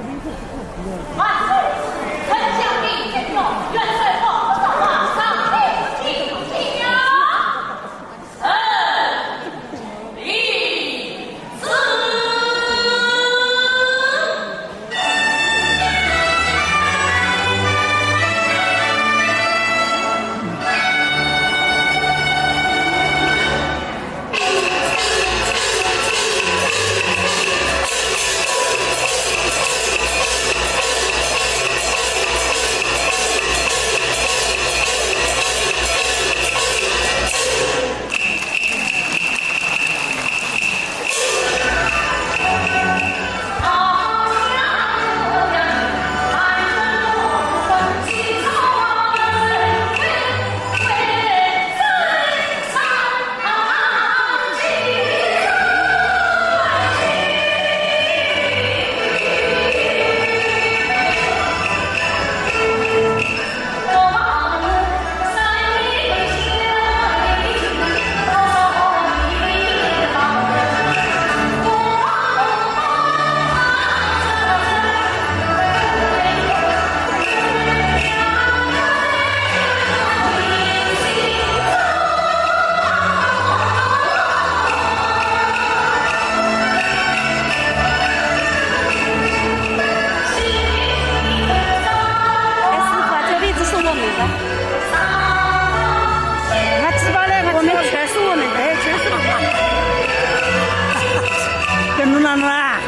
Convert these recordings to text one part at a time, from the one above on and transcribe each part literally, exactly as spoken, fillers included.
哎，师傅啊，这位置是我们的。我们全是我们的。哎，全是我们的。跟侬哪能啊？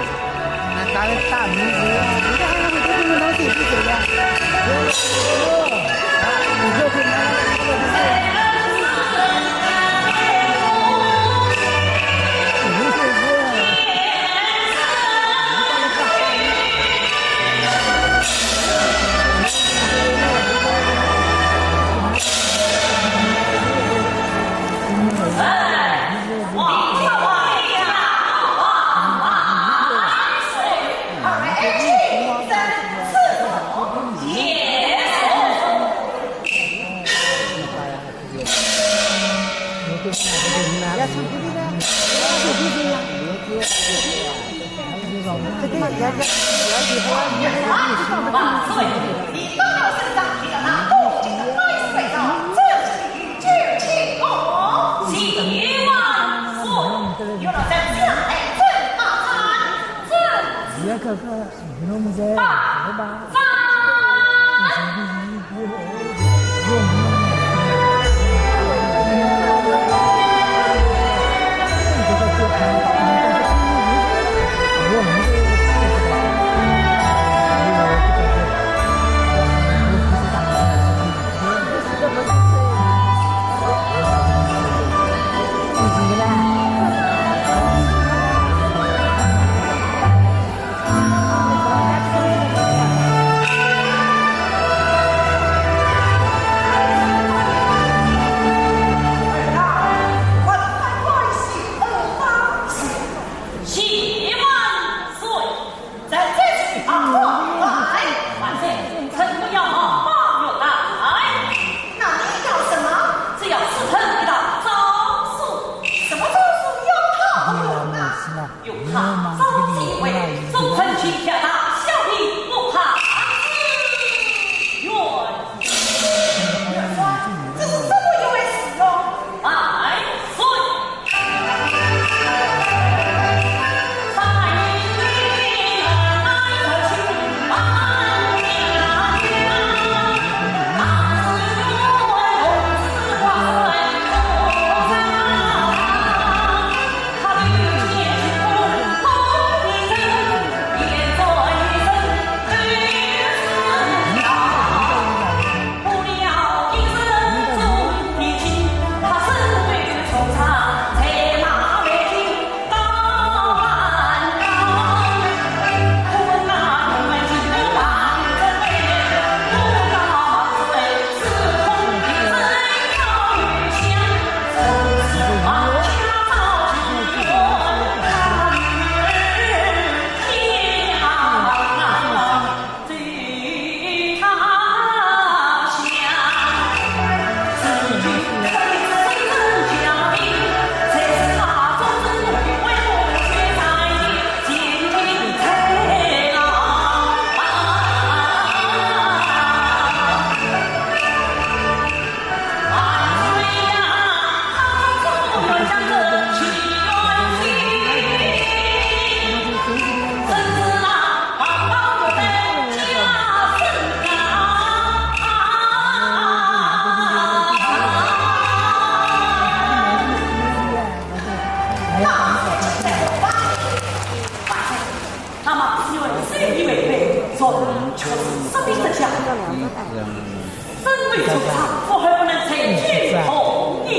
说明这家，真为这丈夫而不能再娶红衣。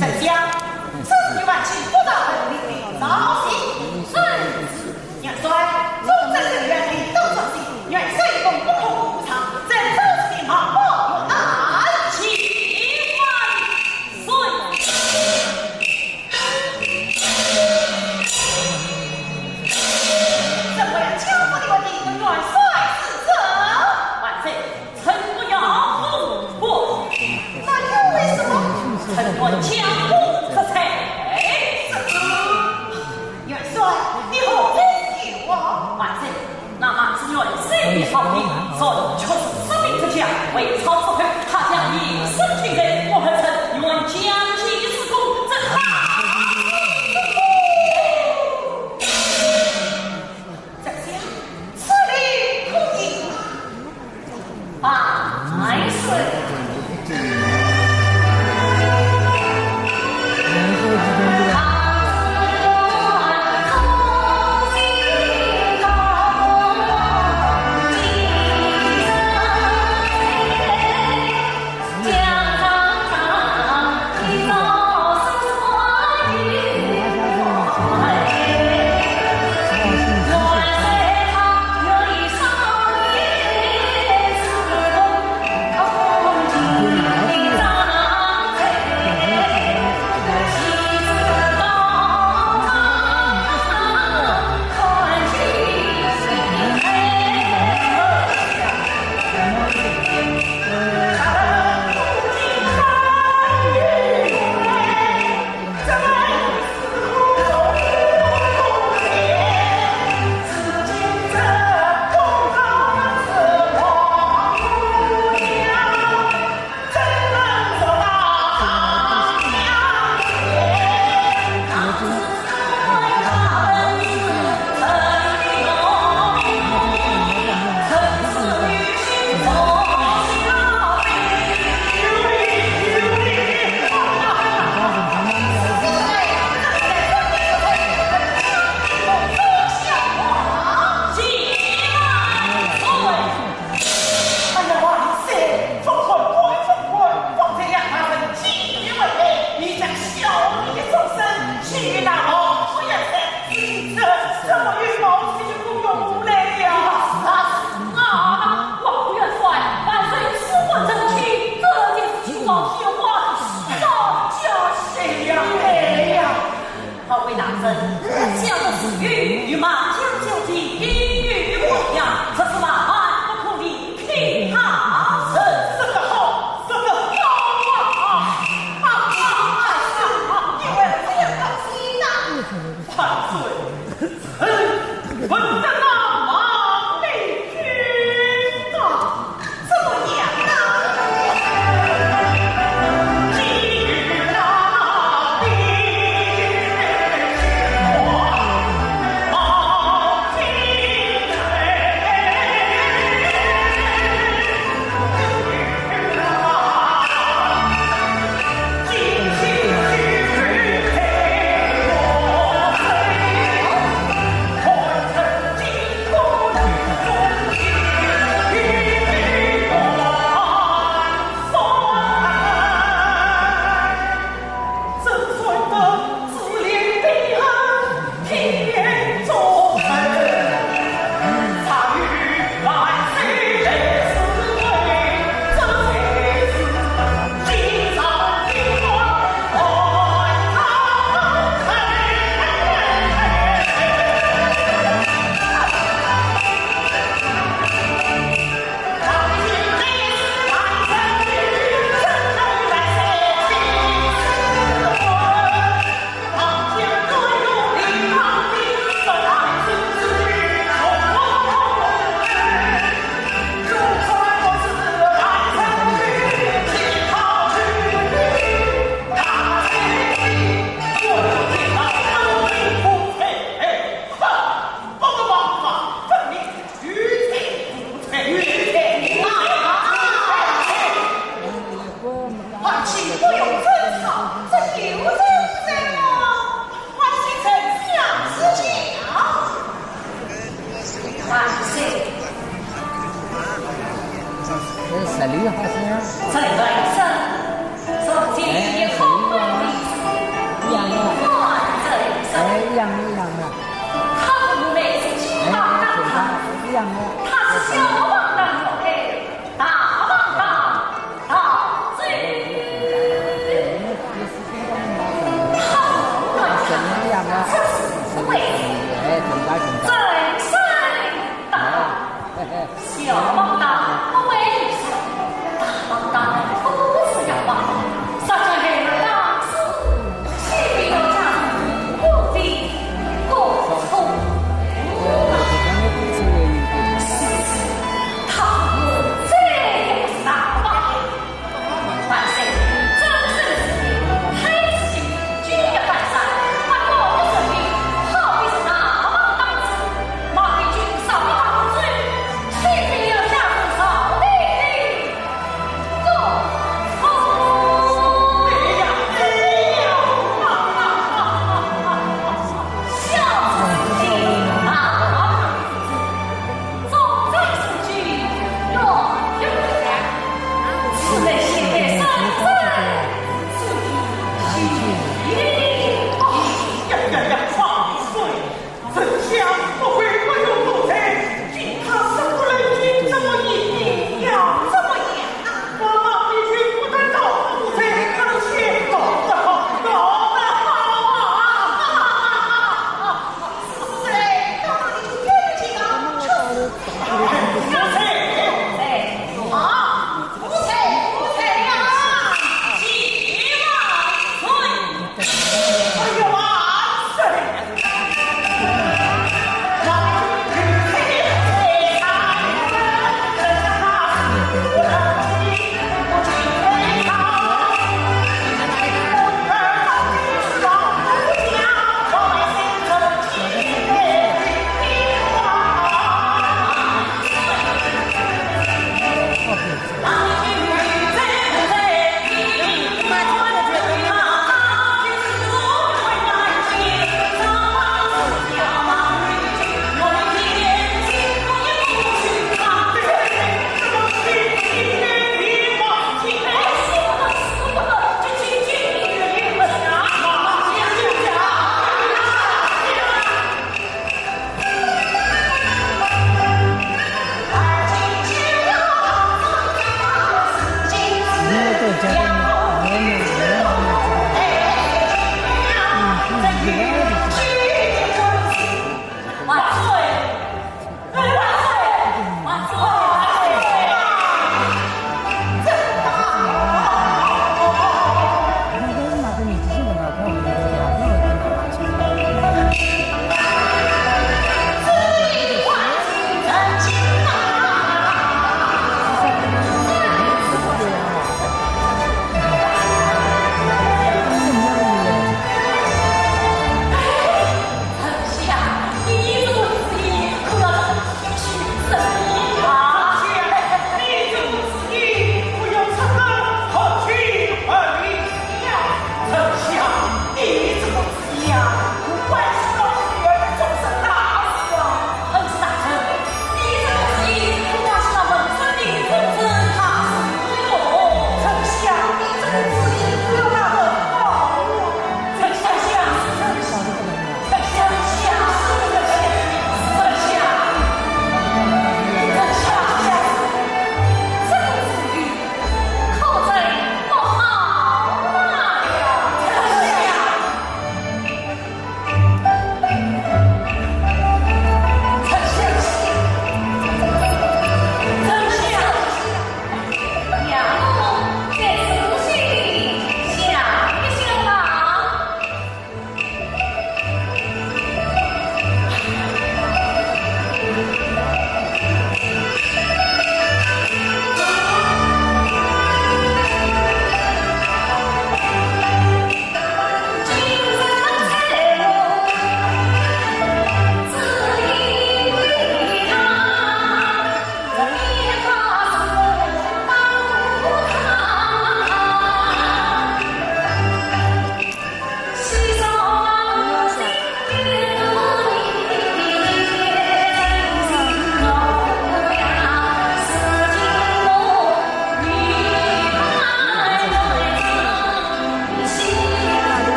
这家，真有万幸不到的命令，早些。是。元帅，忠贞人员里都忠心，元帅功不可无常，在这里忙不过来。请万岁。 怎么样，江湖的问题，元帅是者？万岁，臣不要胡说。那又为什么？臣愿江湖之才。这个，元帅，你何才有啊？万岁， 那么只愿谁好命，说出是明这家，为朝之后，他将一生尽力，我儿臣愿将计就计，这他这下，此理可以。万岁。哎呀，万岁！放开，放开，放开！方才两大人见义勇为，你将小女的终身，寄与那老夫人，如今这怎么又冒出一个公公来了？是啊，是啊，老夫人说，万岁赐婚成亲，这就是锦上添花，小家谁呀？哎呀！ 好为大人，这样的事由与马家小姐一语不一样，这是万万不可离开他。说得好，说得好啊！啊啊啊！因为这样高兴呐。万岁！他是小王当岳父，大王当大舅。好，那这是为真身大王当不为你说，大王当不是要王，啥叫孩儿当时，岂非要家中不定不出？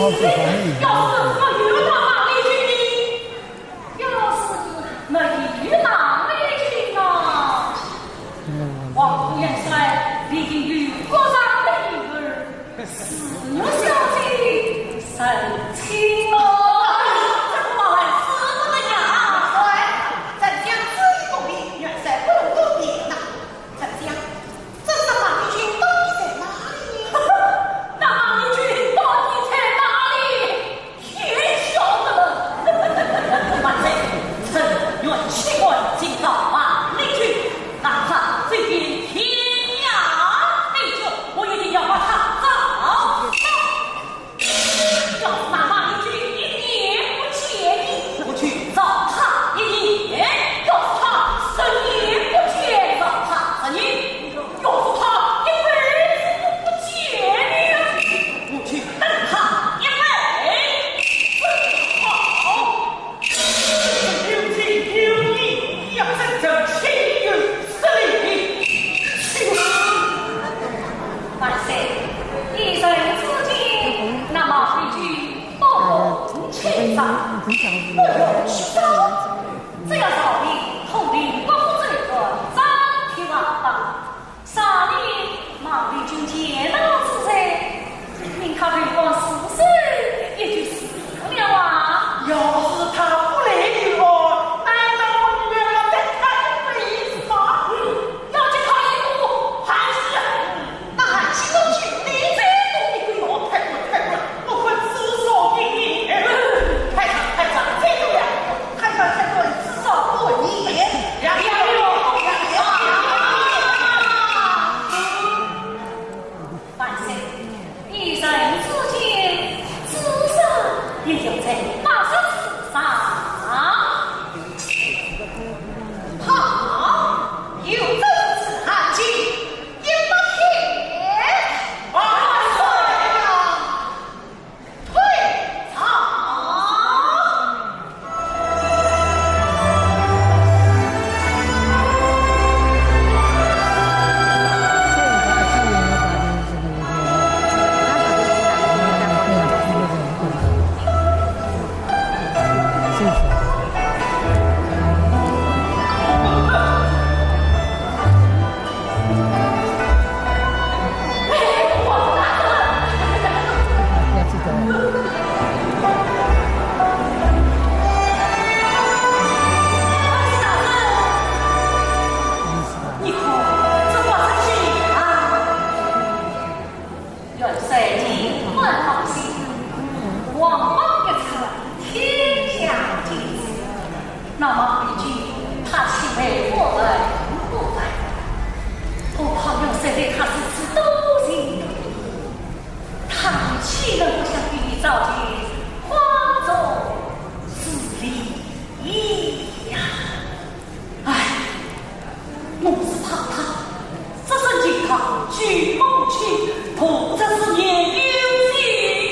要是没有那马丽君呢？要是没有那马丽君呢？王公元帅已经与国丈的女儿紫玉小姐成亲了。这个话还使不得呀！哎，丞相之意不明，元帅不容多言呐。丞相，这个马丽君到底在哪里呢？那马丽君到底在哪里？ 天晓得了。万岁，臣愿去寻找马丽君，哪怕走遍天涯海角，我一定要把她找到。要是那马丽君一年不见你，我去找她一年；要是她十年不见，找她十年。 要是她一辈子都不见了，我去等她一辈子好。真正有情有义，要真正岂有此理！去吧。万岁，依臣之见，那么回去多动情操，不用去找，只要朝廷统领各府州官，张贴王榜。 啥人马丽君见到之罪，命他流放苏州，也就是了啊。要是他不来流放，难道我女儿要等他一辈子吗？嗯，要给他一个寒心啊。那寒心都去，你再多一个月，太过，太过。 我看至少一年。太长，太长，再多呀！还要再多，至少半年。两个月，两个月。万岁，依臣之见，至少也要在八十之上。好，有这个事情，也不听。万岁啊！ 退朝。元帅尽管放心，王榜一出，天下皆知。那么回去，他岂会不闻不问？何况元帅对他如此多情多义，他岂能不想与你早结花烛之礼呀？唉，我是怕他，只身进堂，举目无亲，徒增思念，有情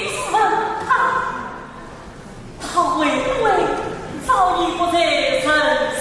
自问他。 他会不会早已不在人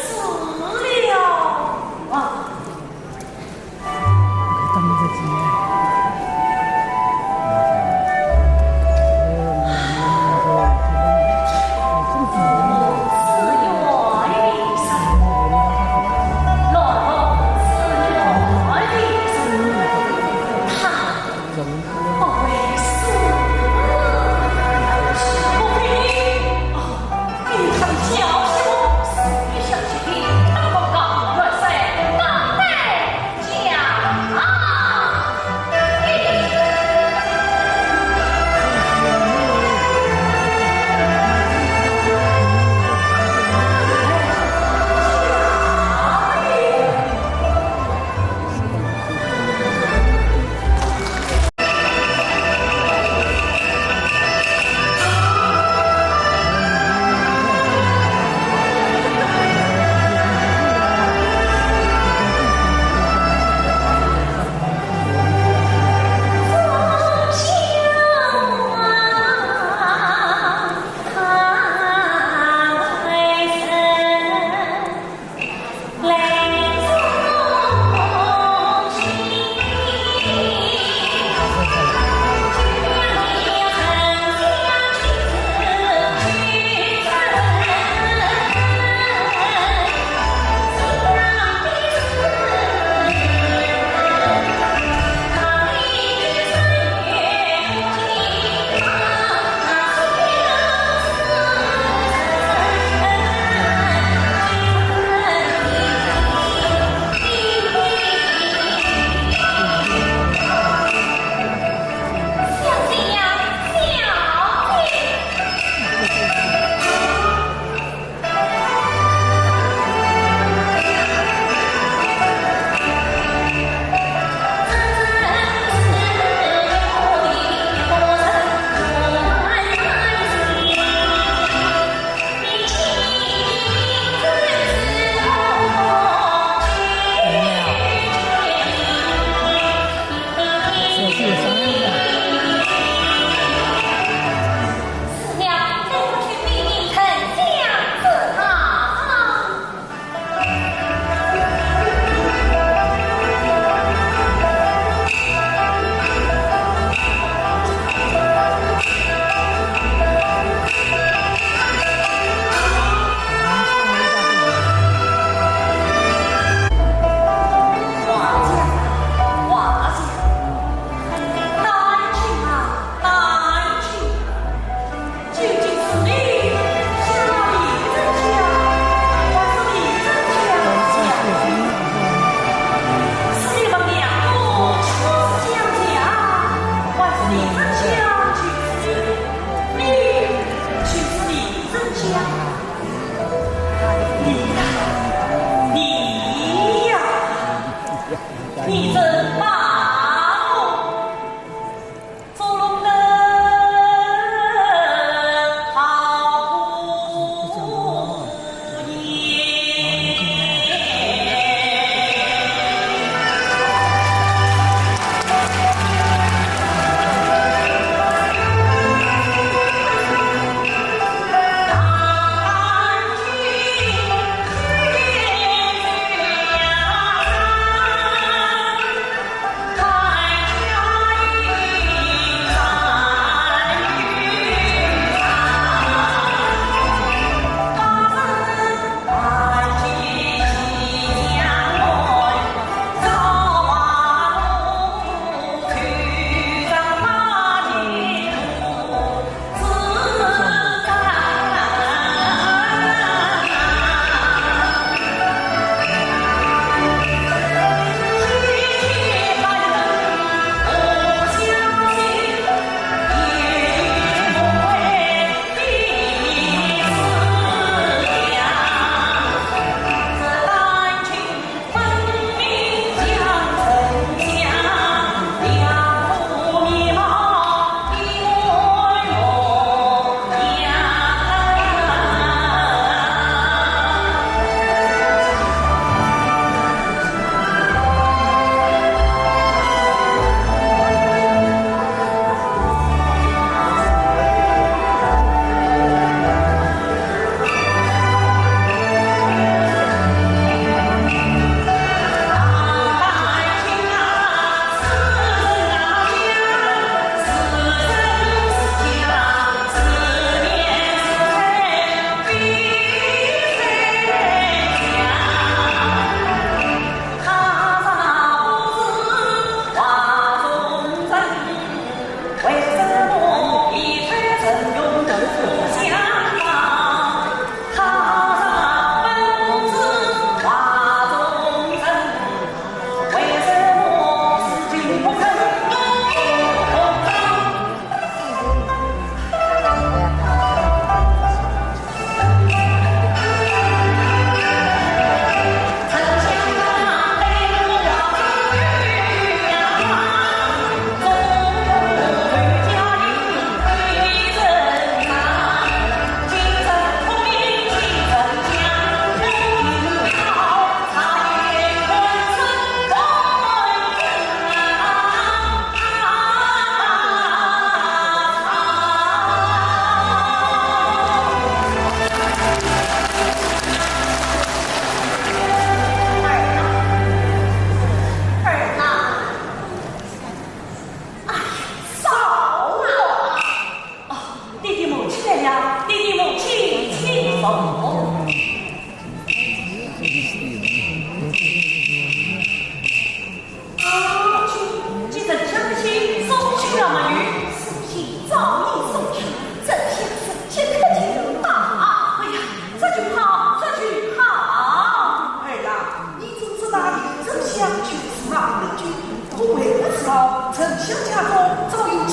家中早有起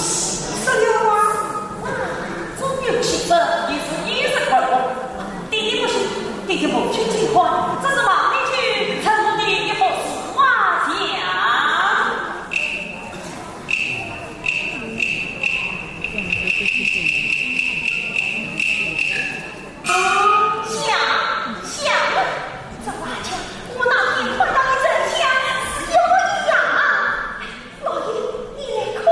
色了啊。啊，早有起色，也是衣食快活。弟弟不信，弟弟不去尽看，这是忙里去趁我的一幅书画像。啊，像，像，这画像，我那天看到的真像是一模一样啊。老爷，你来看。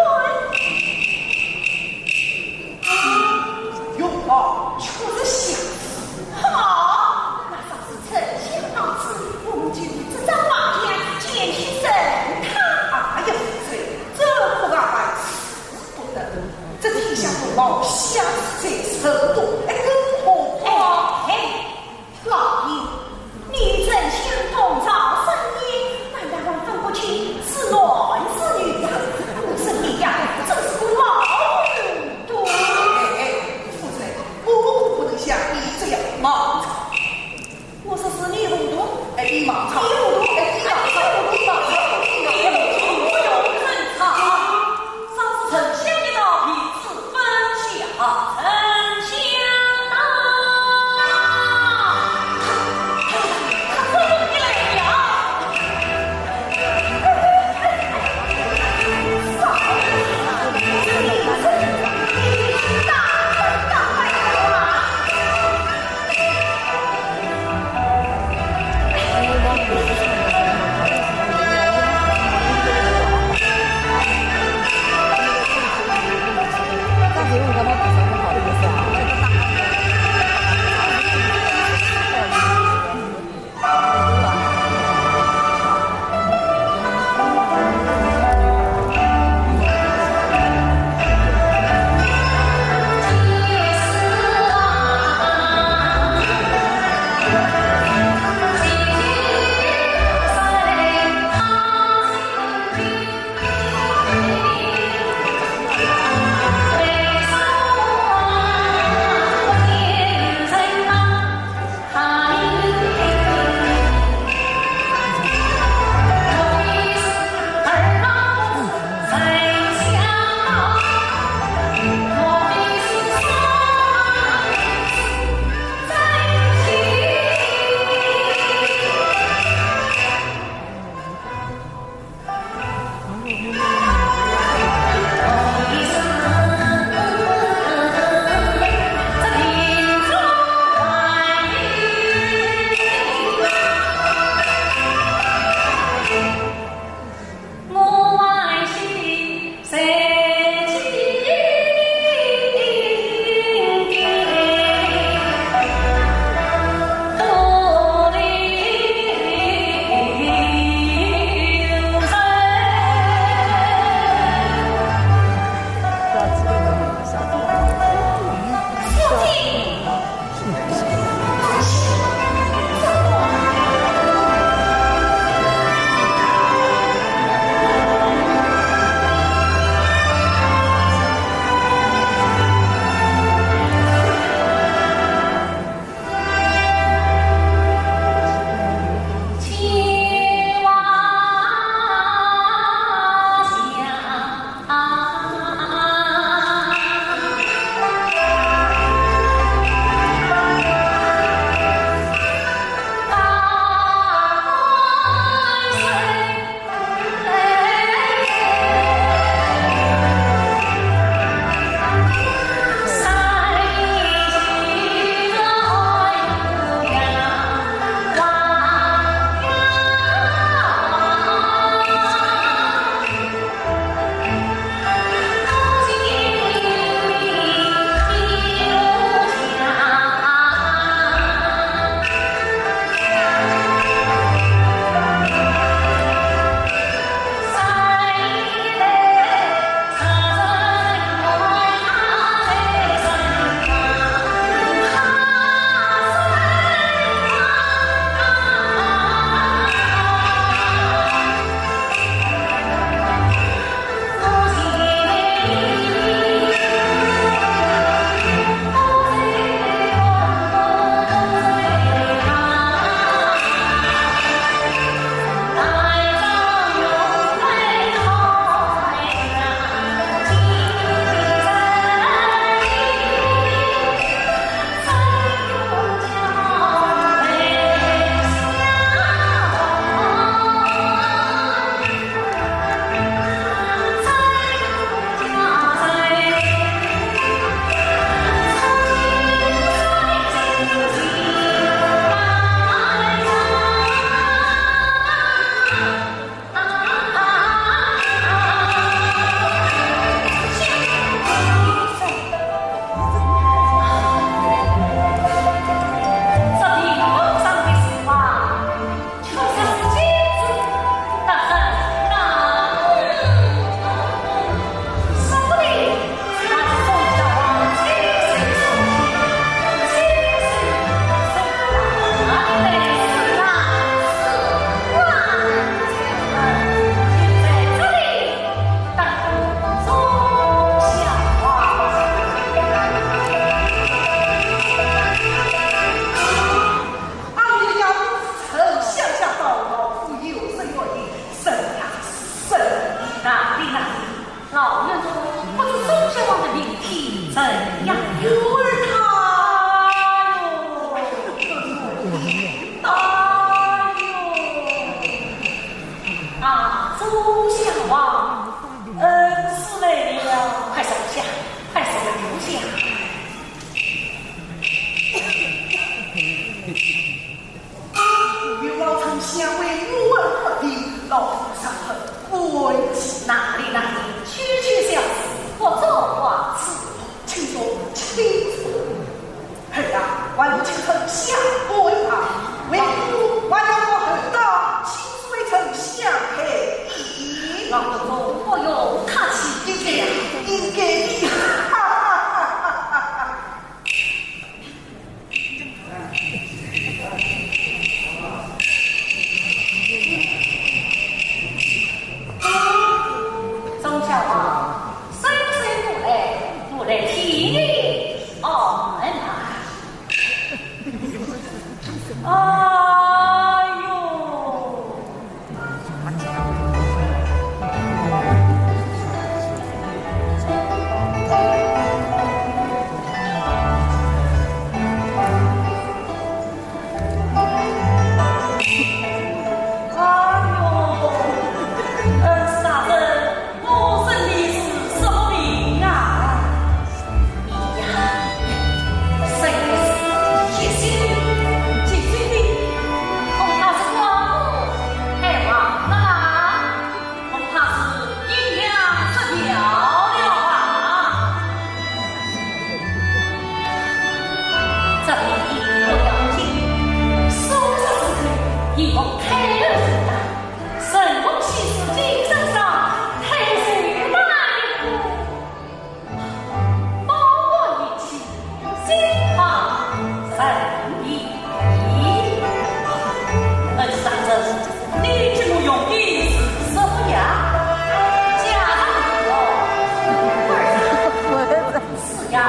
杨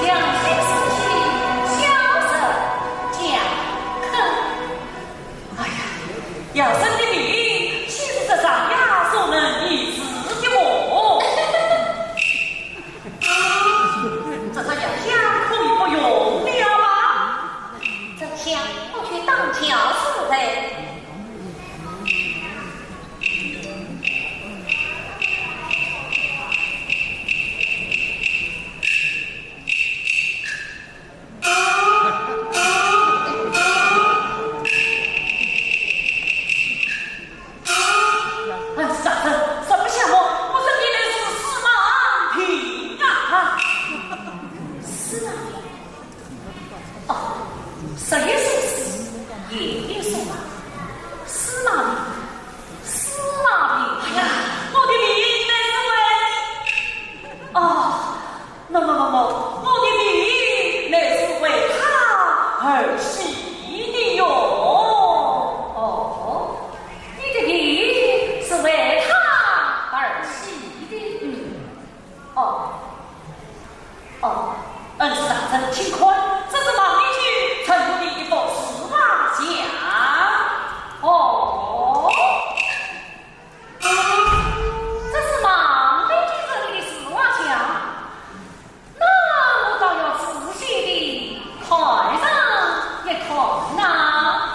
将军书信，小人将看。哎呀，杨生的命令，岂是这常雅所能一时的么？这这杨香可以不用了吧？这香不去当条是不配。 哎，啥人？什么香么？我身边的是司马平啊！司马平？哦，这也是司，也是司马，司马平，司马平呀！我的命令乃是为，哦， 那么，那么，我的命乃是为他而起的哟。哦，你的命是为他而起的？嗯。哦，哦，恩师大人，请看，这是孟丽君赠予你的一幅书画像。哦。 这是孟丽君赠你的书画像，那我倒要仔细地看上一看呐。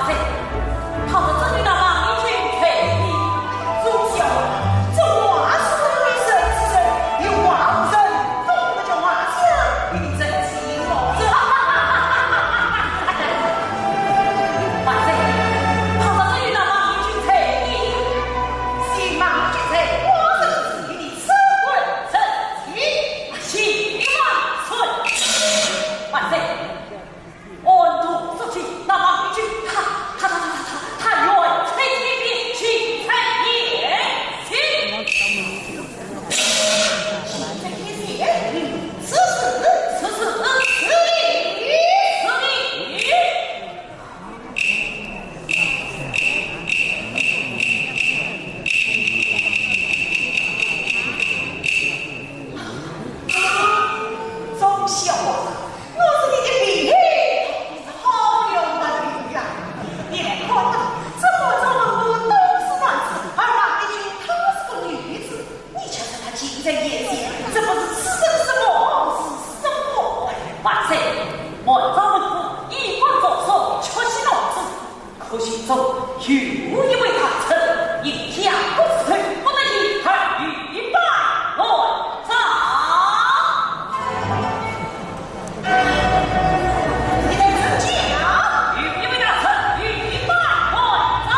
对，倘若真有那王爷君在呢，从小这王氏的一生之人，有王人，怎么叫王家？你真寂寞。万岁，倘若真有那王爷君在呢，是王爷君在，我是与你生活生计，兴旺顺。万岁。 安度叔亲，那么一句，他，他，他，他，他，他远在天边，近在眼前。近在眼前，此事，此事，此地，此地。忠孝啊， 我是你的病人，你是好了没有呀？你来看呐，这个中门都是男子，而那一群她是个女子，你却说她近在眼前，这不是痴人说梦，是什么呀？万岁，满朝文武衣冠禽兽，却是男子。 可惜中有一位大臣，一家不知，不得已而欲摆乱朝。你等怎讲？有一位大臣，欲摆乱朝。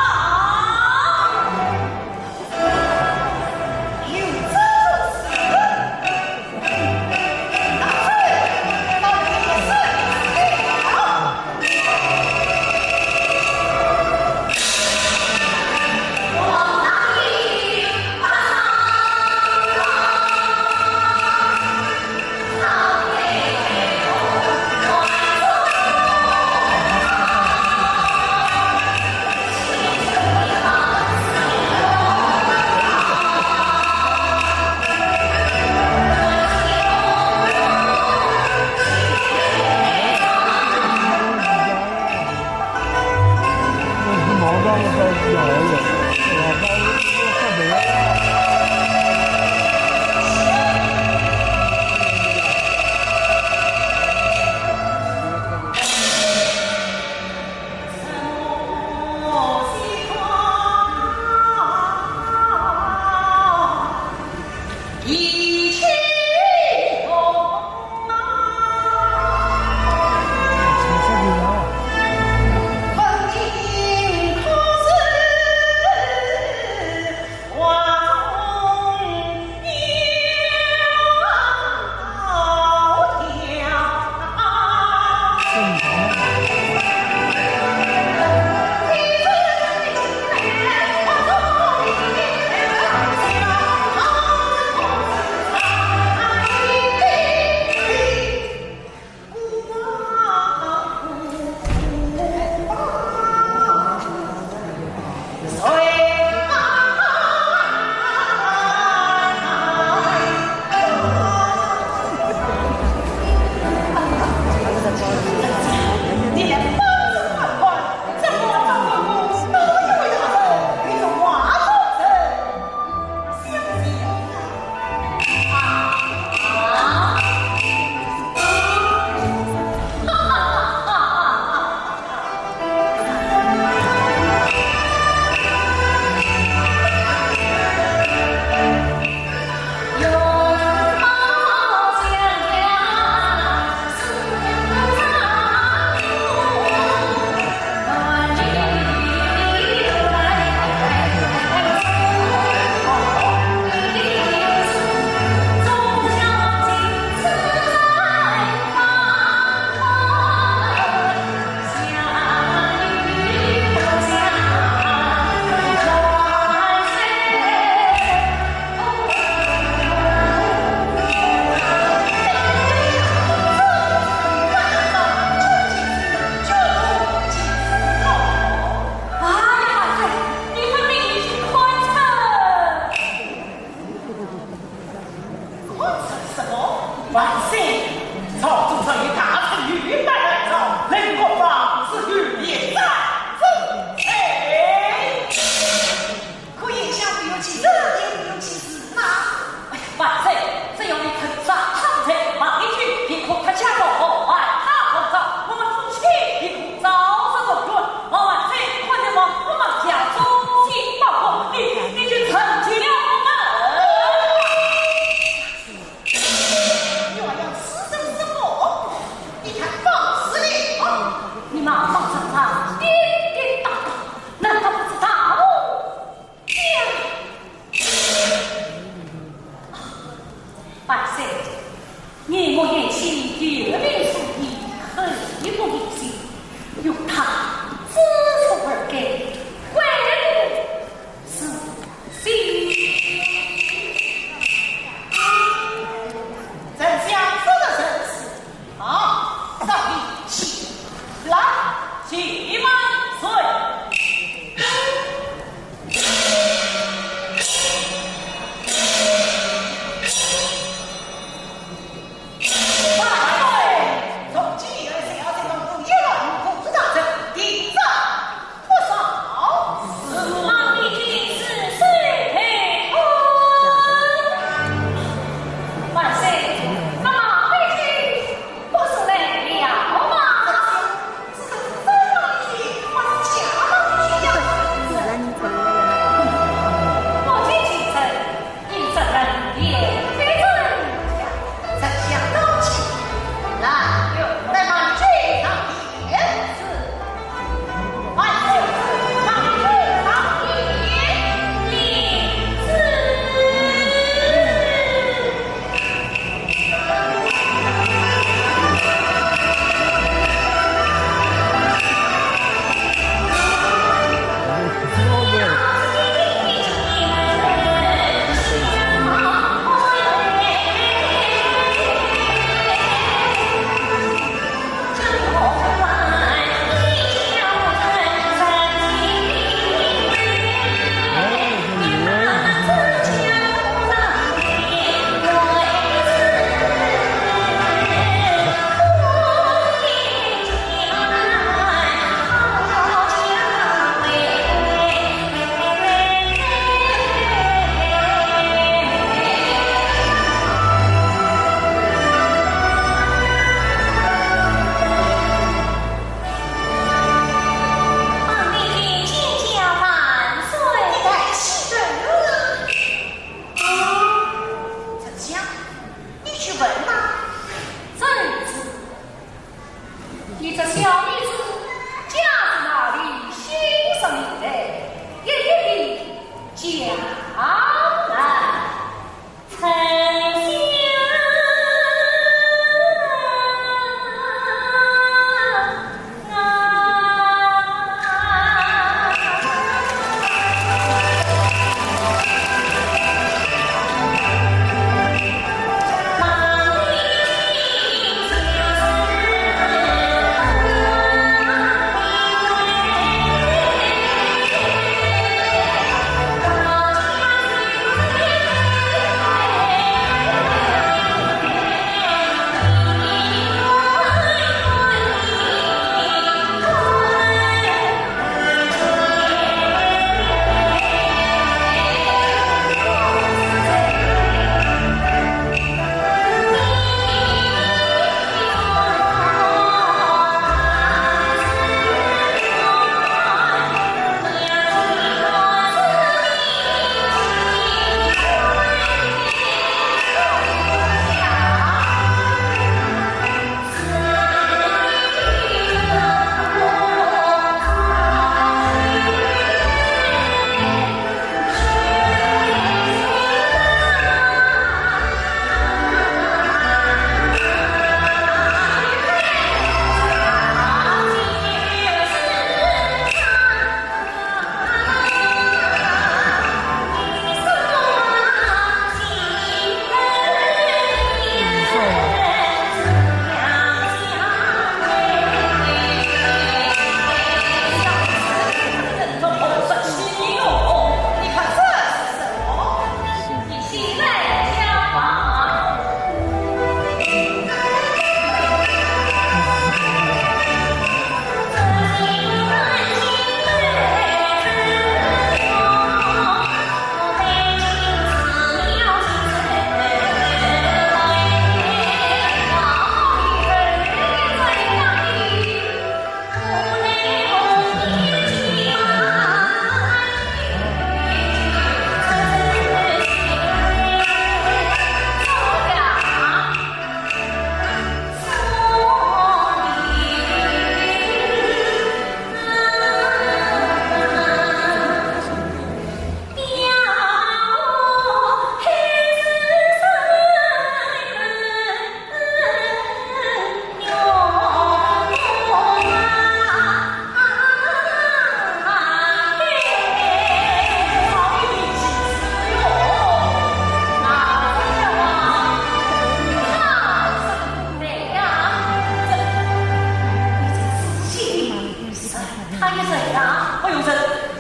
不用认，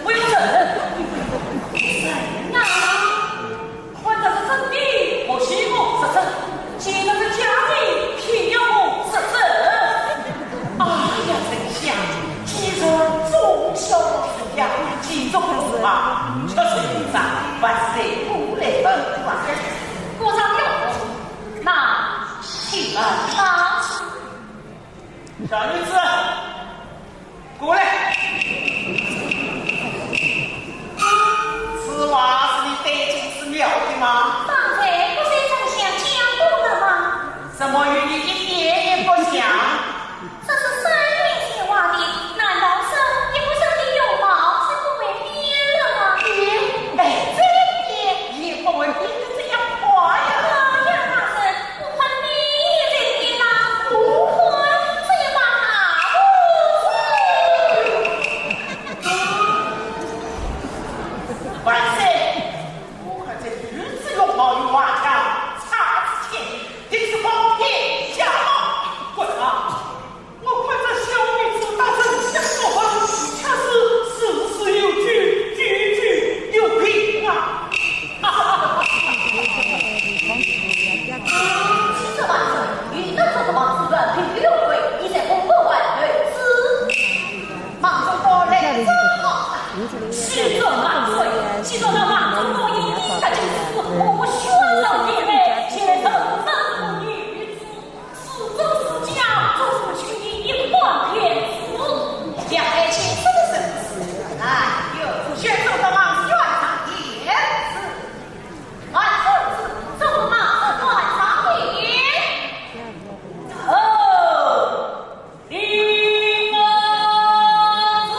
不用认。谁呀？看得是真的，莫许我失真；见得是假的，偏要我失真。哎呀，丞相，既然忠孝之家，其中之法，确实应当万岁过来问话。果然有误，那请问吧。小女子， 过来。此话是你对进寺庙的吗？方才不是丞相讲过了吗？怎么与你一点也不像？这是三年前画的，难道这一幅人的容貌是不会变了吗？变？哎，这一变也不会变得这样快呀。哎呀，大人， 我看你这个老不婚，这一把大胡子。万岁，我看这女子容貌与华强差之千里，定是诓骗假冒。滚啊！ 我看这小女子搭丞相作伴，却是事事有据，句句有凭啊！启奏万岁，女子作伴，原配有归，已在宫外留置。孟宗道来得好啊！启奏万岁，启奏那孟宗道一定得进士，我宣上殿来，前来呈上这个女子。 书中书家，做书取义，一观天书。两爱情深的神子，哎呦，学生的王师院长也是。万岁，这个马上官上的。哦，李公子。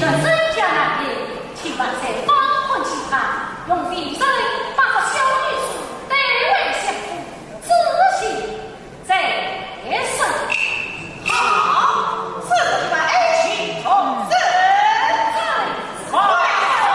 这人家男人，岂不在方寸期盼，用非人把这小女子带回相府，自己再生。好，此事你们爱卿同旨。快走。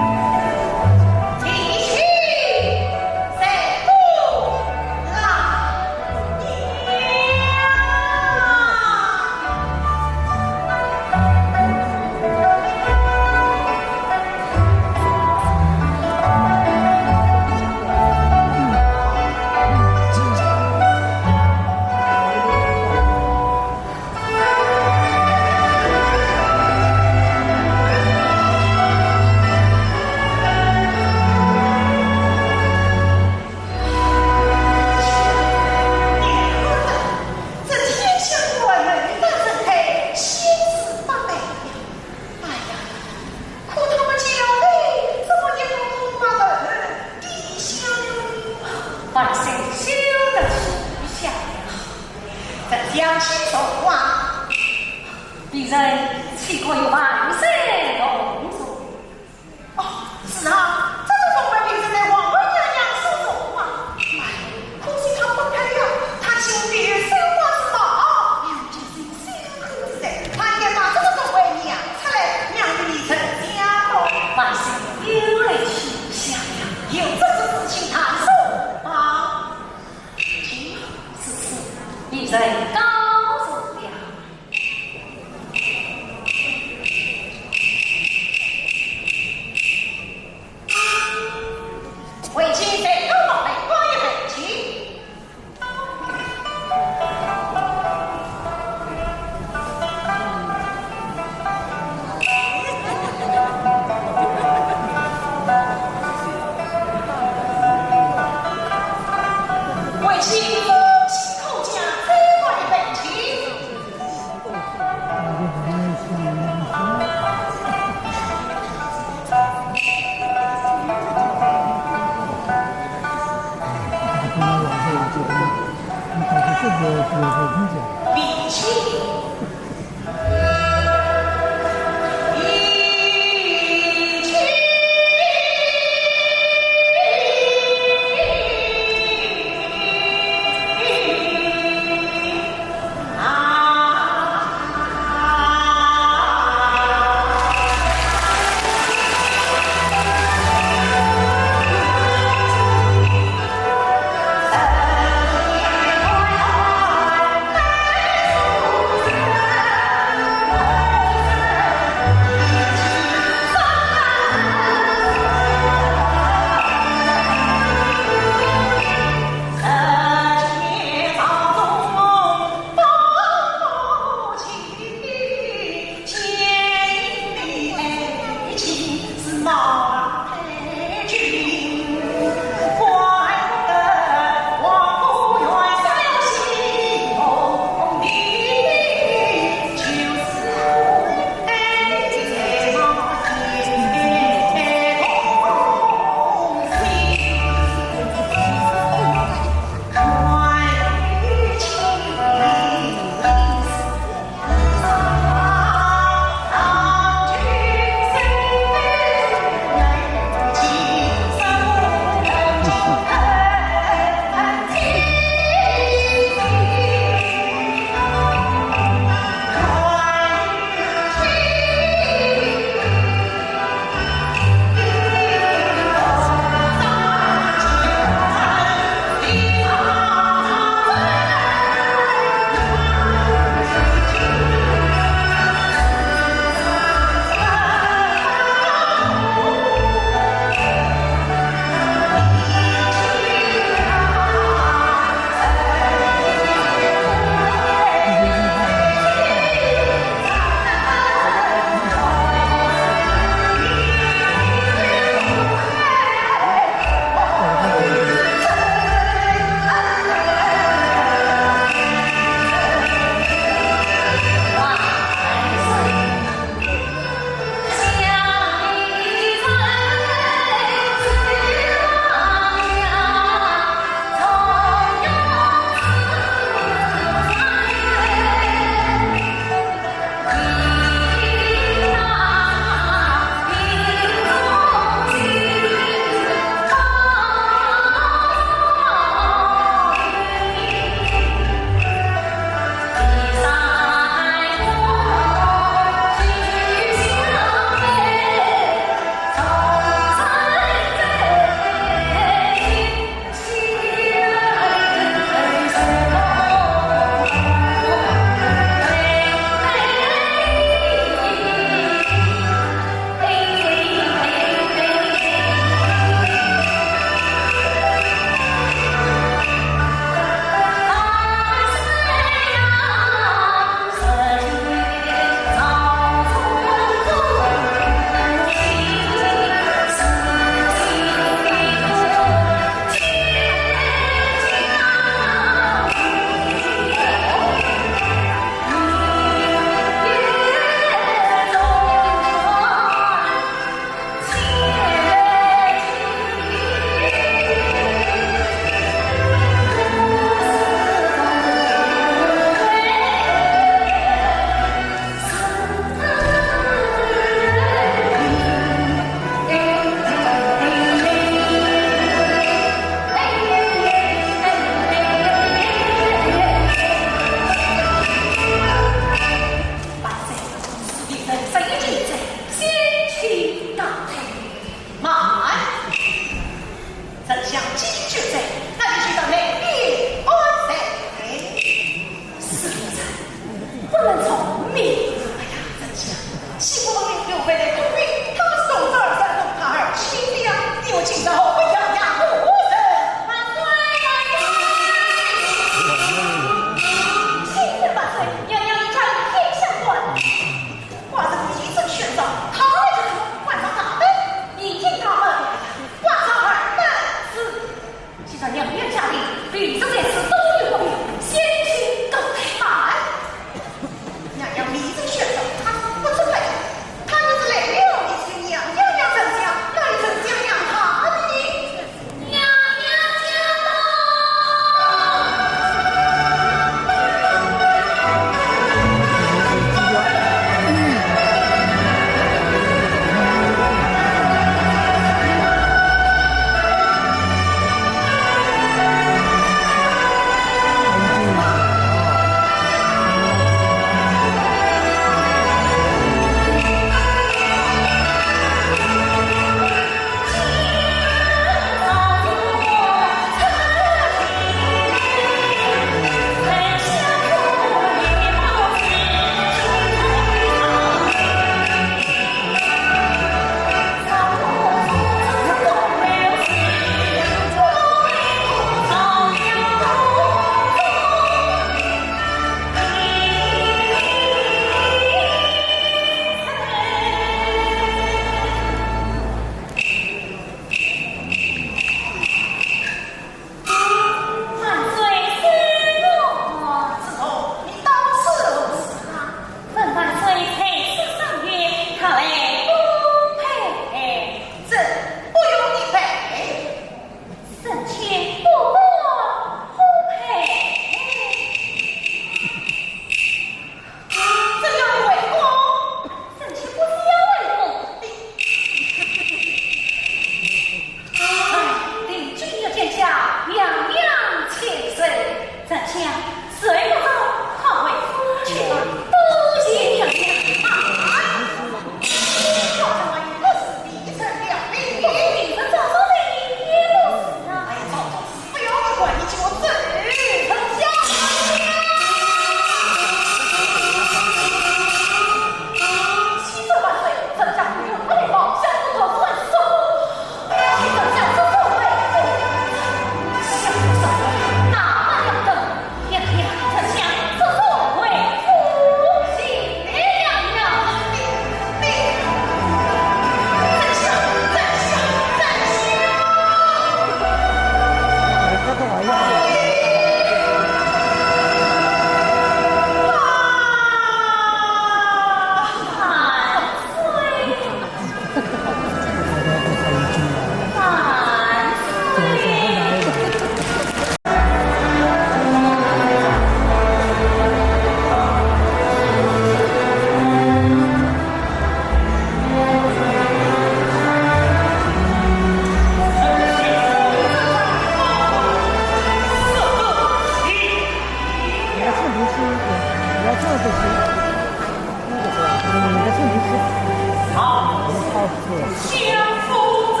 不错。相府之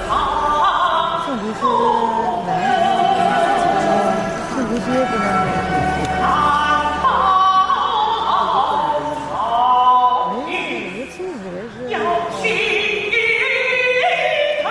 上，凤舞是男的，凤舞是不男的。哎，也挺热。 启禀太后，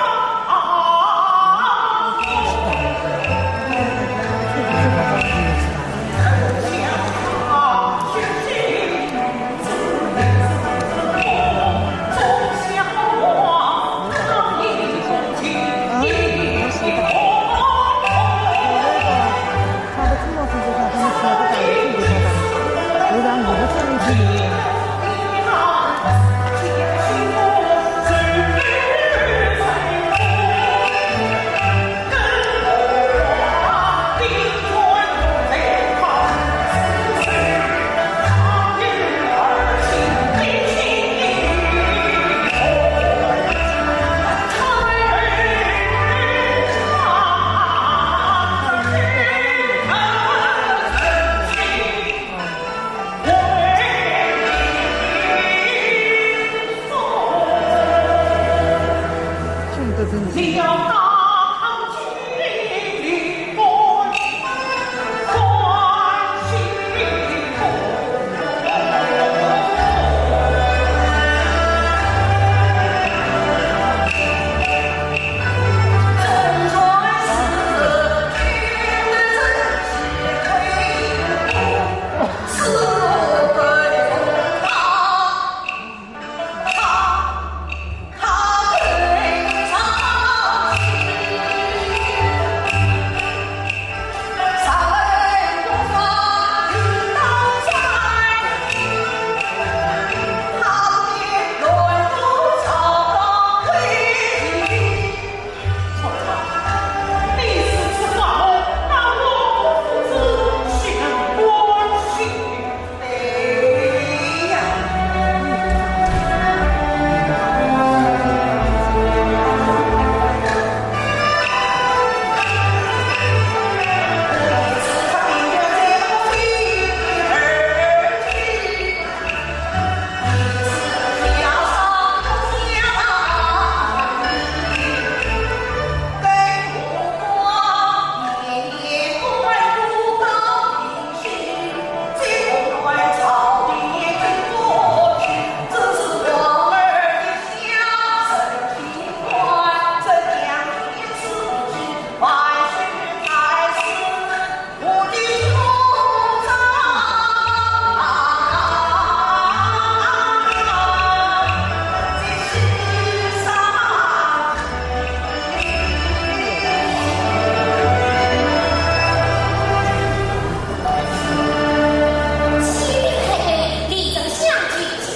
李丞相求见。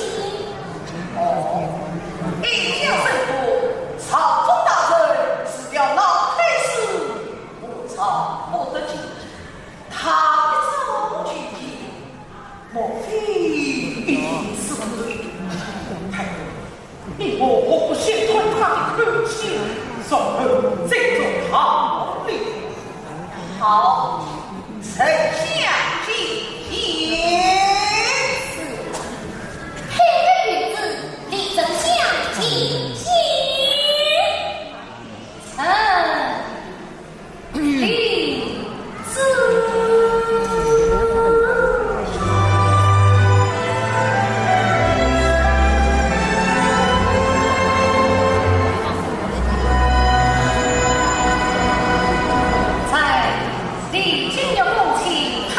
哦，一将身份，朝中大人除了老太师，何朝不得见。他一朝求见，莫非一定是……太后， 你我何不先探他的口气，然后再做考虑？好，丞相觐见。太后有旨，李丞相觐见。臣 李子。在李靖的母亲太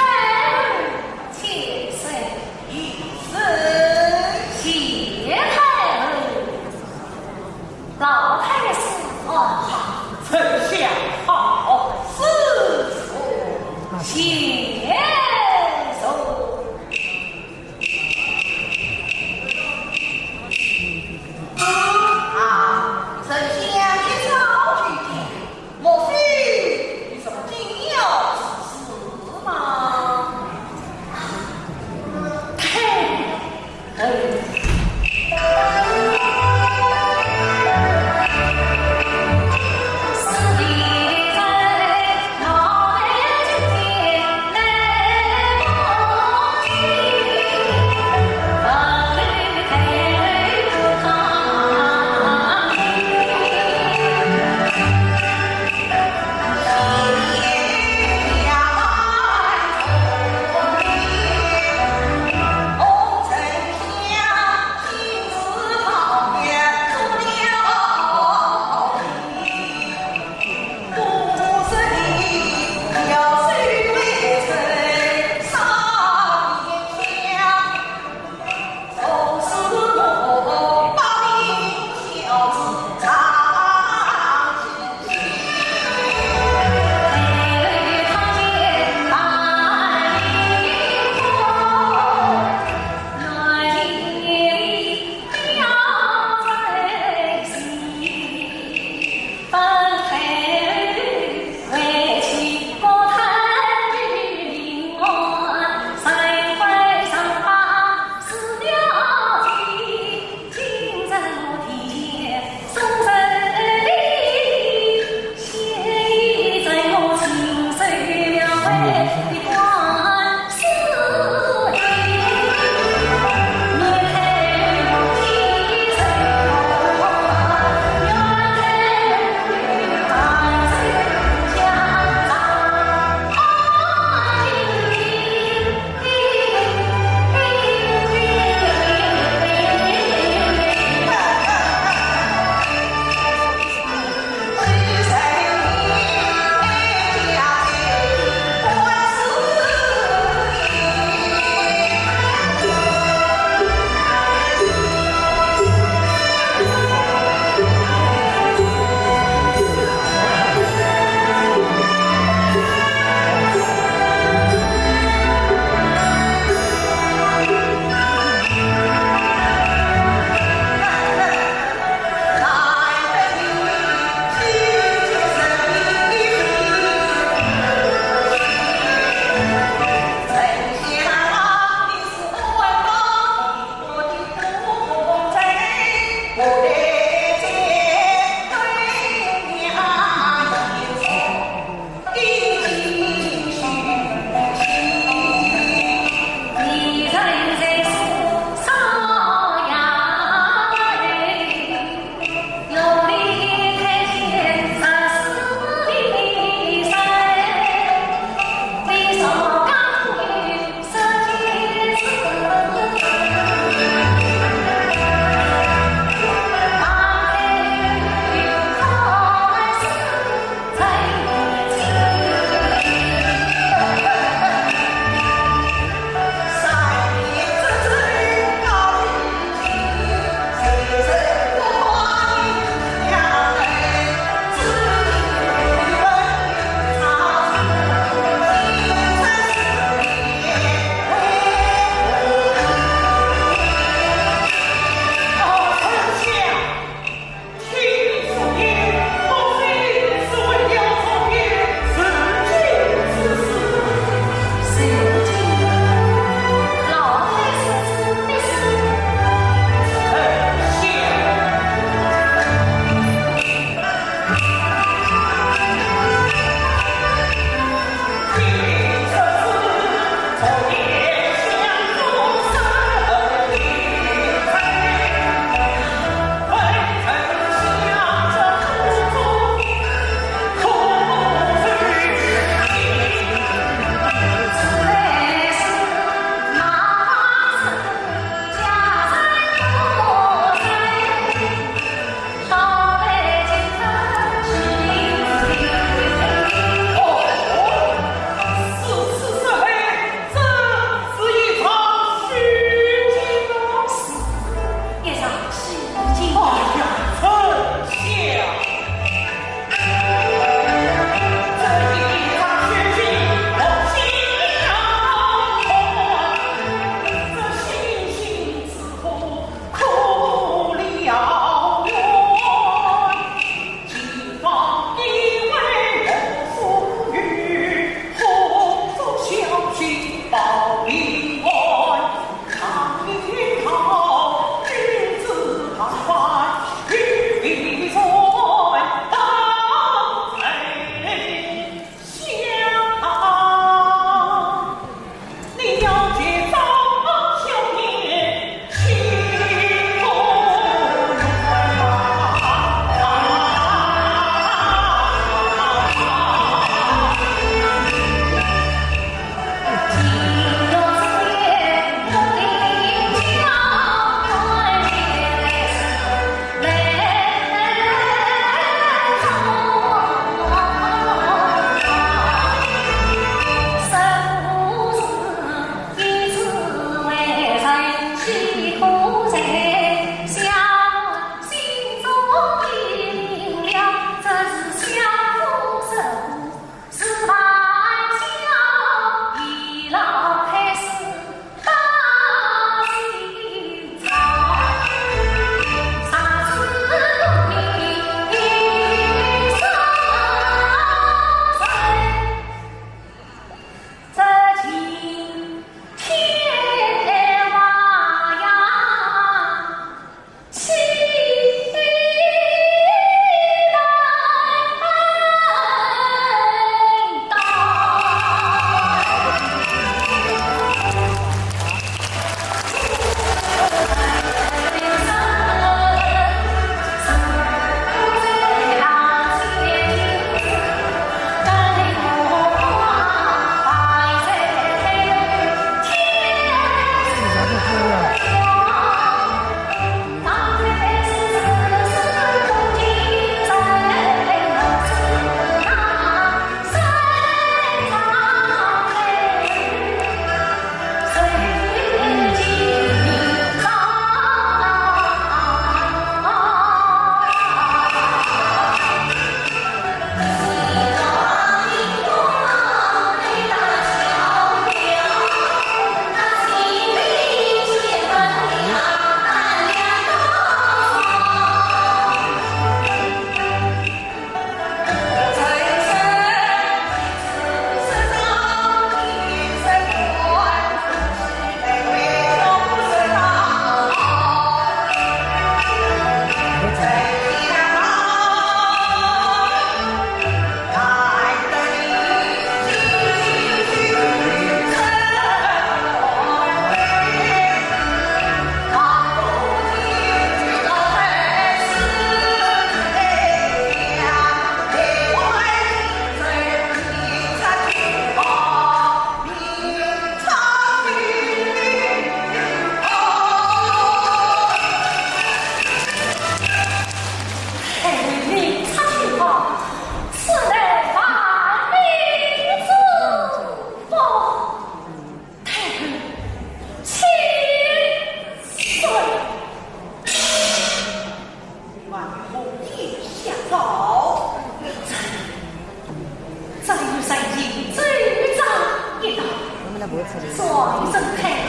状元太后，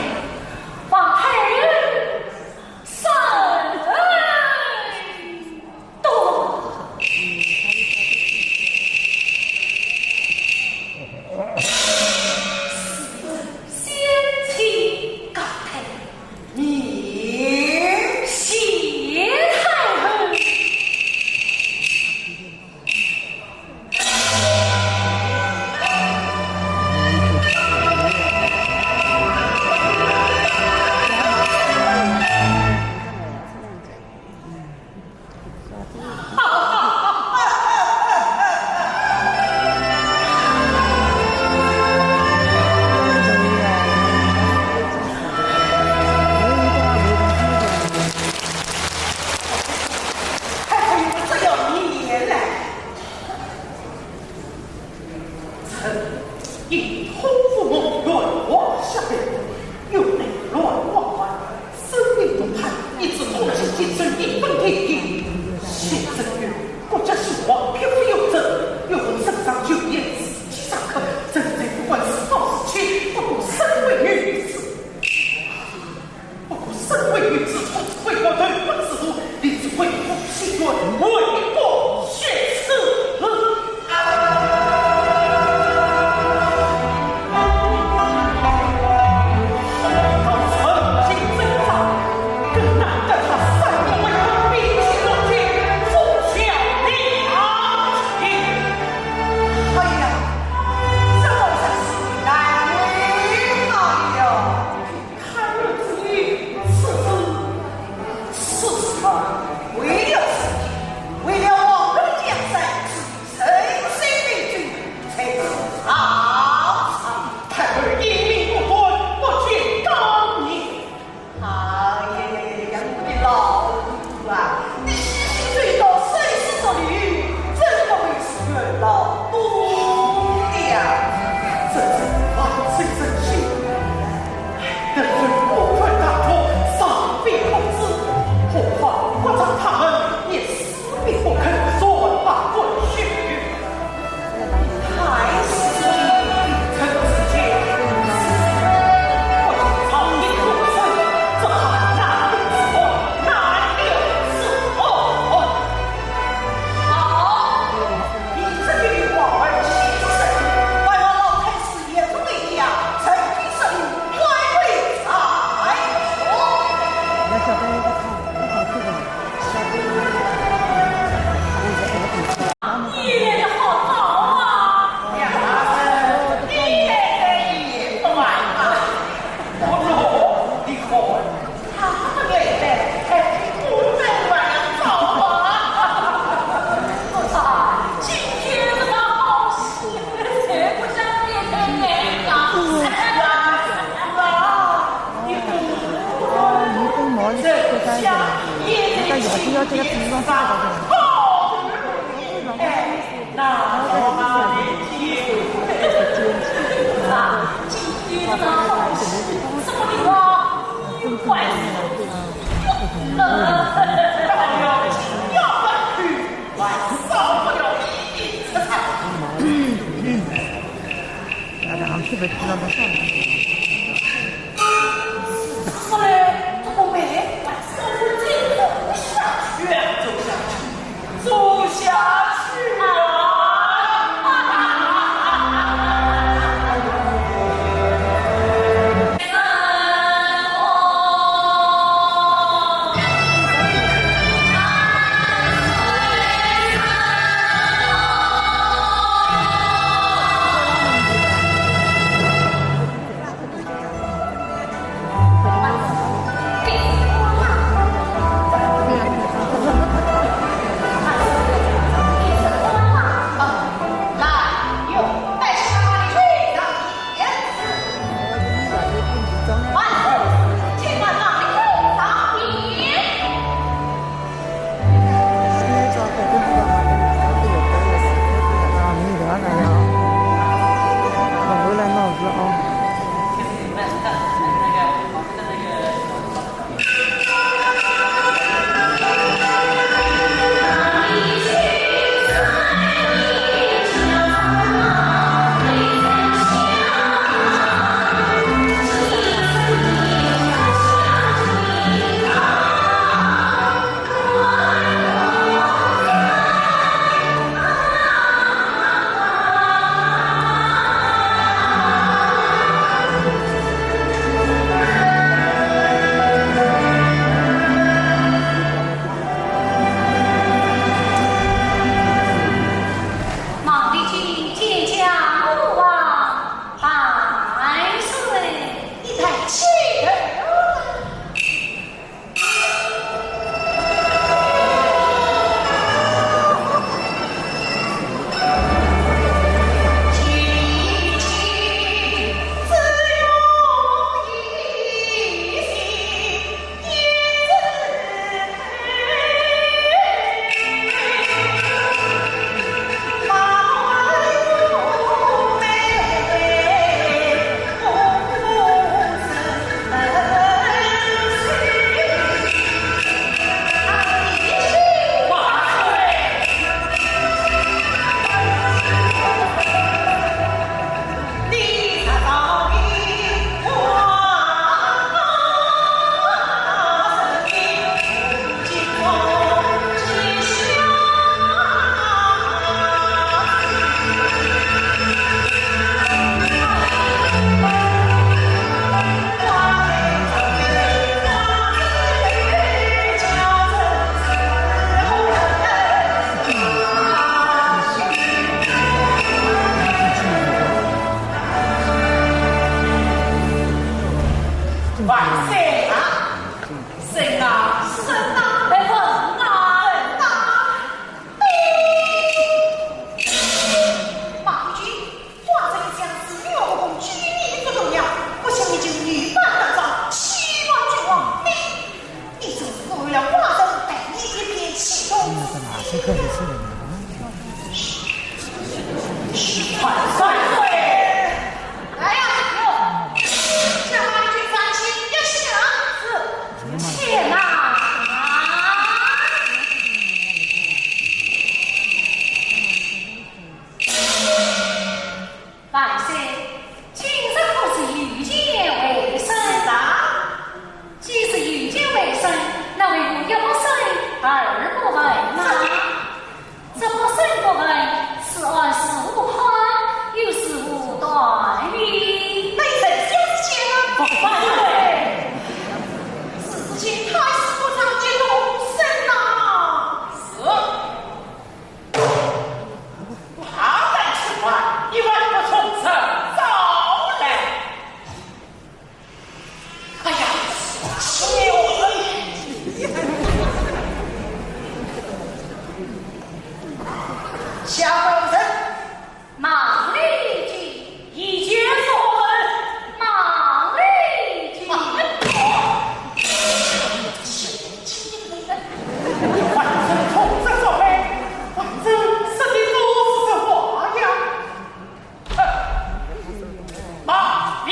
望太后圣恩多。先请告退。 谢太后。太后，这要你言来。 臣因托父母乱话下跪，又被乱话犯，生命动荡，一直痛失精神，一分天地。现在与国家兴亡，匹夫有责，又逢圣上九年四季上课，臣才不管世道是非，不过身为女子。 不过身为女子，从未过头发之路，立志为父心愿，为国学子。到曾经挣扎，更难得他三年为官，摒弃乱军，忠孝两全。哎呀，这倒是难为他了。 太后之命，此事，此事啊，为了社稷，为了我们江山，是人生命军，才是曹操。太后英明果断，不缺刚毅。哎呀呀呀呀，我的老祖啊，你细心周到，深思熟虑，真不愧是元老。 不了，这是万岁圣训。人非过犯大错，上非不知，何况国丈他们也死命不肯，善罢甘休。太师，臣之见，不听朝廷公事，只怕难留此案，难留此案。 好，你这句话儿戏之神，万望老太师言出对家，趁机设立，快为才。那小朋友不唱，不唱这个。小朋友，你来的好早啊！呀，你来的也不晚啊。哦，你看， 他们来了，哎，我们还要走啊。不错，今天这个好戏，谁不想见见面呀？是啊，是啊，你不，你不能这样，也得请天上好。 走下去啊！万岁！哎呀，哟，这马军上前一下子，且慢。万岁，今日可是御前会审？是啊。既是御前会审，那为何一不审二不问呢？这不审不问，此案是无判，又是无断呢？卑职就是见了。万岁！是，是，请太师府上去动审呐。是。 大胆吃饭，你还不从实招来？哎呀，哎呦，下官人。忙里去。 一见所闻，忙里去。万岁，从实招来，万岁说的都是实话呀。哼，马屁！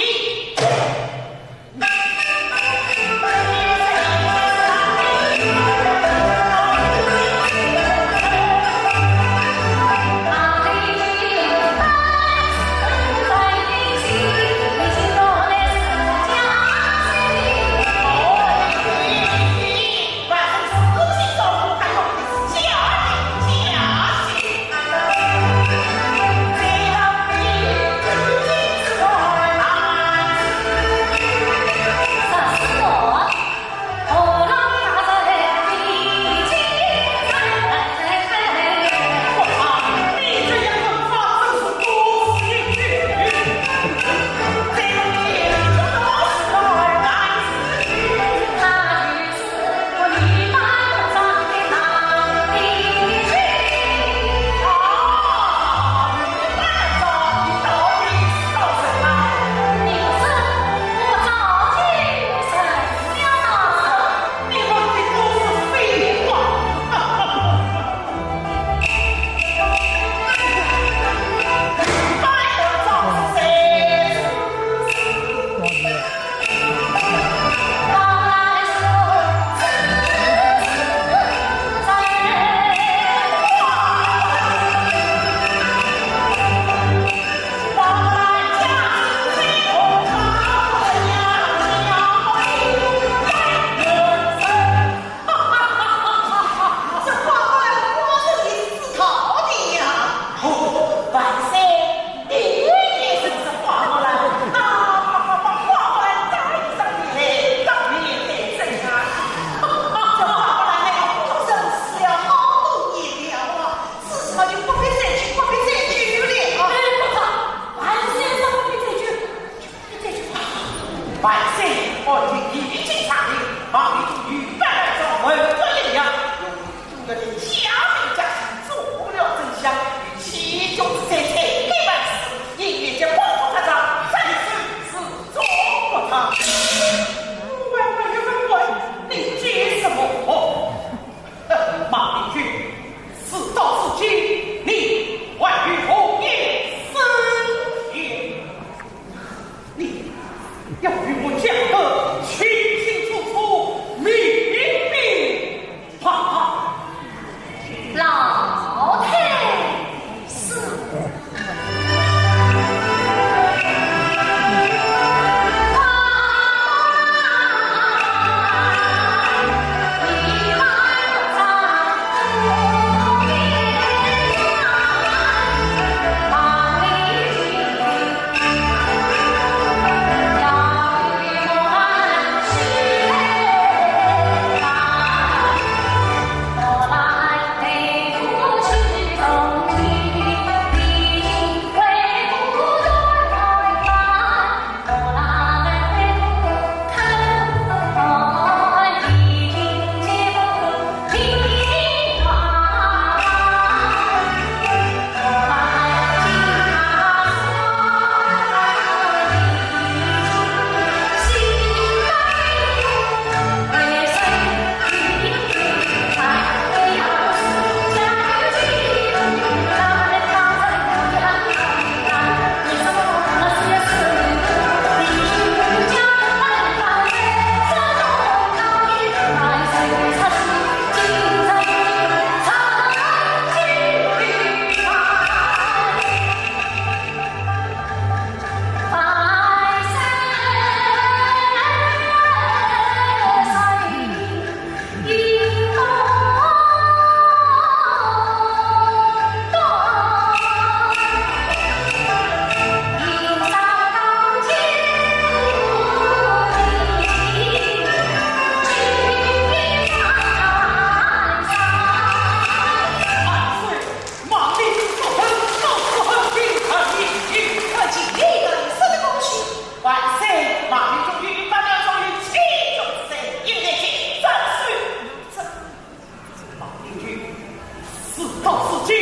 到如今，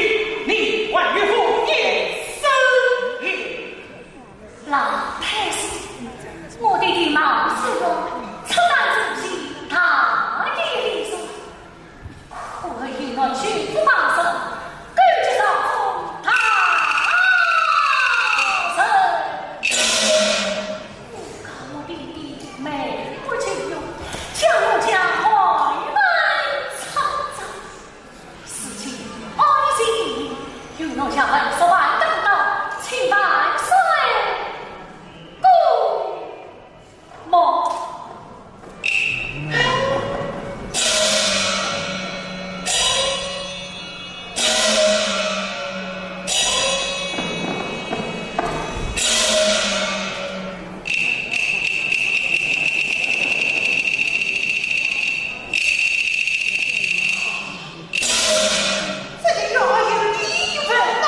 你还有何言辞也？老太师，我的弟弟毛世荣出难之时，大义凛然，可以与军师帮手，勾结朝中大臣。我告我弟弟没有信用，将我家满门抄斩。 如今爱卿有南下文书万等到，请万岁过目。这个要有你份呐！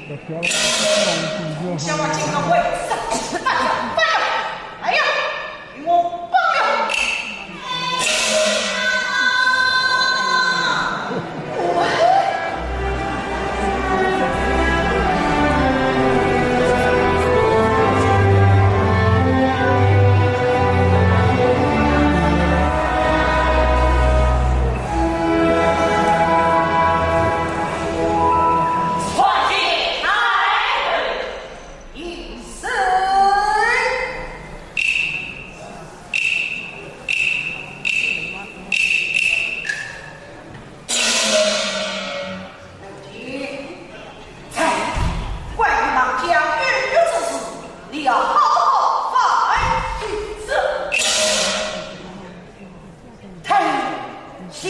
小娃今朝为啥？哎呀，哎呀，哎呀，给我放了！关于孟姜女之事，你要好好反省。退下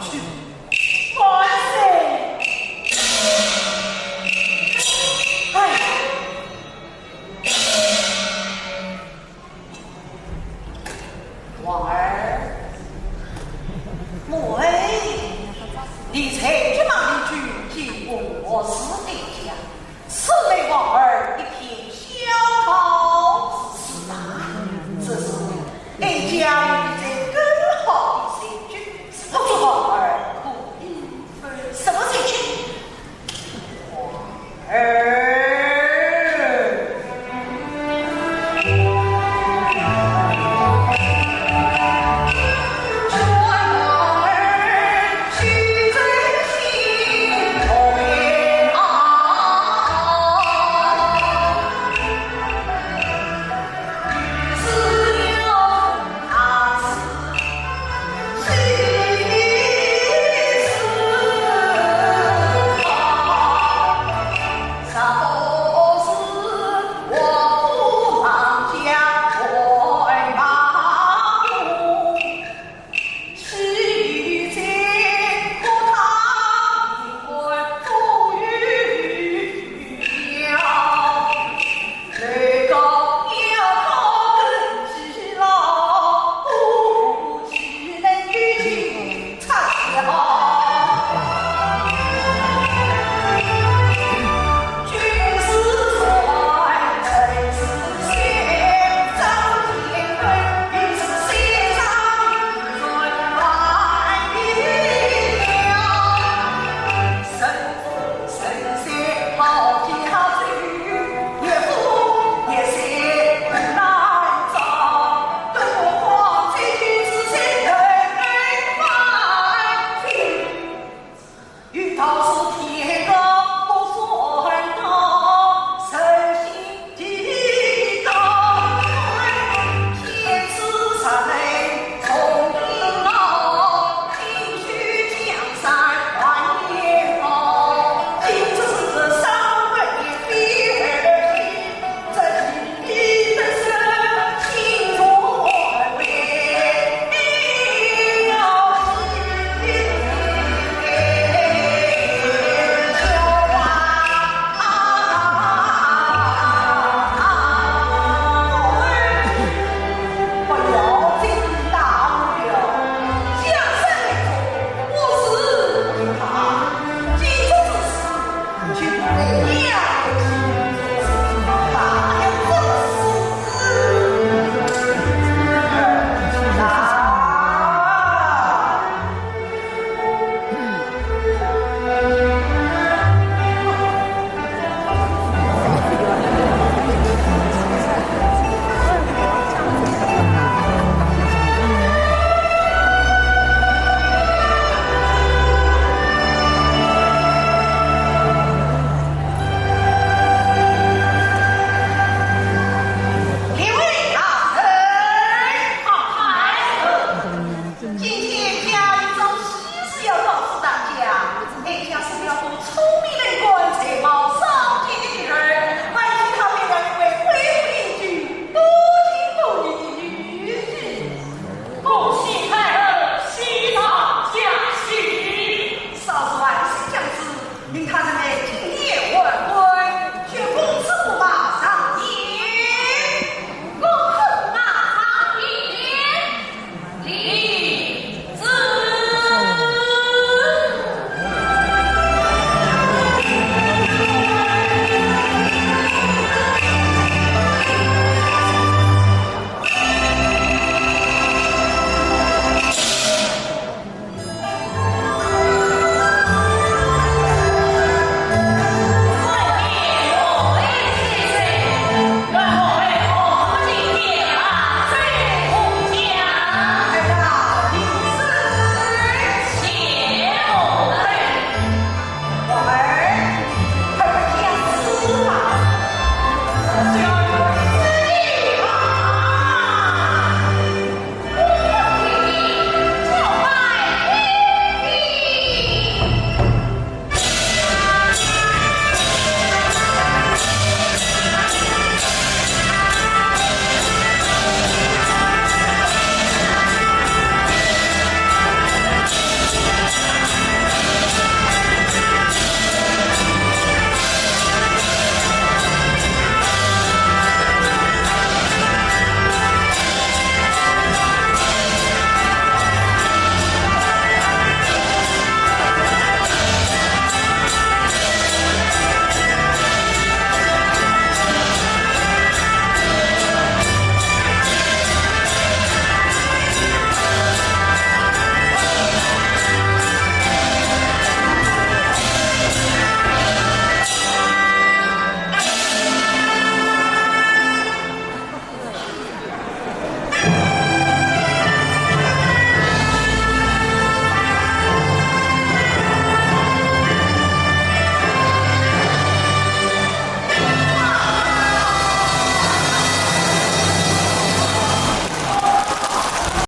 去。万岁！哎。 王儿，母后，你才去忙一句进宫何事的讲，此乃王儿一片小桃之事啊。只是哀家有一则更好的消息，不知王儿可应否？什么消息？